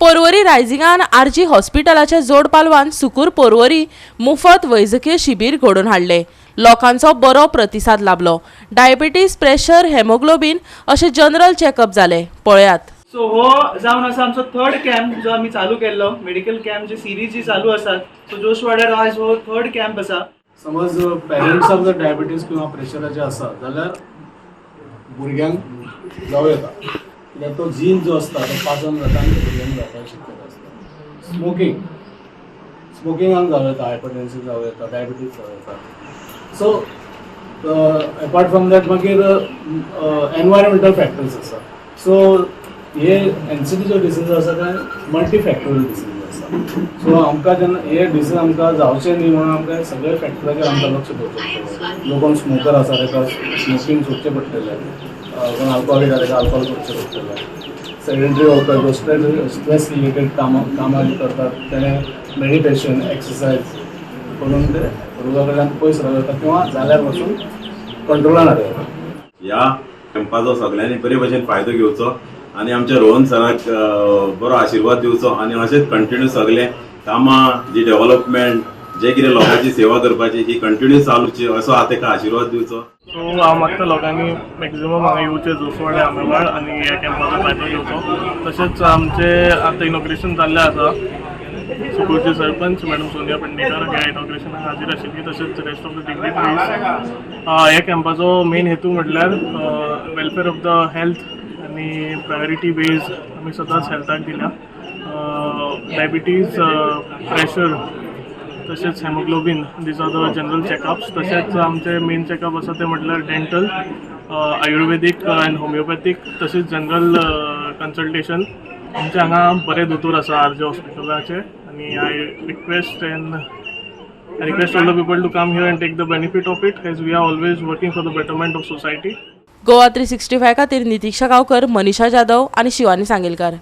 Porvorim रायझिंगान RG हॉस्पिटलाच्या जोड पालवान सुकूर पोरवरी मुफत वैजकीय शिबीर घडोवन हाडले. लोकांचो बरो प्रतिसाद लाबलो. डायबिटीज, प्रेशर, हेमोग्लोबीन अशे जनरल चेकअप जाले. पळयात. सो हो जावन आसा आमचो थर्ड कॅम्प जो आमी चालू केल्लो, मेडिकल कॅम्प जी सिरीज जी चालू आसात. सो जोशवाड्यार आयज हो थर्ड कॅम्प आसा. समज पेरंट्साक जर डायबिटीज किंवा प्रेशराचे आसा जाल्यार भुरग्यांक जावं येता, कित्याक तो जीन जो आसता तो पास ऑन जाता आनी भुरग्यांक जावपाची शक्यता आसता. स्मोकींग, स्मोकिंगान जावं येता, हायपरटेन्शन जावं येता, डायबिटीज जावं येता. सो एपार्ट फ्रॉम that मागीर एनवायरमेंटल फॅक्टर्स आसा. सो हे एनसीडीचो डिसीज आसा काय मल्टी फॅक्टोरियल डिसीज आसा. सो आमकां जेन्ना हे डिसीज आमकां जावचें न्ही म्हणून आमकां सगळे फॅक्टराचेर आमकां लक्ष दवरचें पडटलें. जो कोण स्मोकर आसा ताका स्मोकींग सोडचें पडटलें, कोण अल्कोहोलीक आसा ताका अल्कोहोल सोडचें पडटलें. सेडेंटरी वर्कर जो स्ट्रेस रिलेटेड कामां कामां जी करतात तेणें मेडिटेशन, एक्सरसायज करून ते रोगा कडल्यान पयस रावं येता किंवा जाल्यार पासून कंट्रोलान हाडूं येता. ह्या कॅम्पाचो सगळ्यांनी बरे भशेन फायदो घेवचो आनी आमच्या रोहन सराक बरो आशिर्वाद दिवचो आनी अशेंच कंटिन्यू सगळे कामां जी डेव्हलपमेंट जे कितें लोकांची सेवा करपाची ही कंटिन्यू चालूची असो हांव ताका आशिर्वाद दिवचो. सो हांव मागता लोकांनी मॅक्झिमम हांगा येवचें जोसवाडे आंबेवाड आनी ह्या कॅम्पाचो फायदो घेवचो. तशेंच आमचे आतां इनॉग्रेशन जाल्लें आसा. सुकूरचे सरपंच मॅडम सोनिया पेडणेकर ह्या इनॉग्रेशनाक हाजीर आशिल्ली, तशेंच रेस्ट ऑफ the dignitaries. ह्या कॅम्पाचो मेन हेतू म्हटल्यार वेलफेर ऑफ the health आनी प्रायोरिटी बेज आमी सदांच हेल्थाक दिल्या. डायबिटीज, प्रेशर तशेंच haemoglobin, these are the general checkups. तशेंच आमचे मेन चॅकअप आसा ते म्हटल्यार डेंटल, आयुर्वेदीक अँड होमिओपॅथीक, तशेंच जनरल कन्सल्टेशन. आमचे हांगा बरे दोतोर आसा आर जे हॉस्पिटलाचे आनी I request all the people to come here and take the benefit of it, as we are always working for the betterment of society. Goa 365 खातीर नितिक्षा गांवकर, मनीषा जाधव आनी शिवानी सांगेलकार.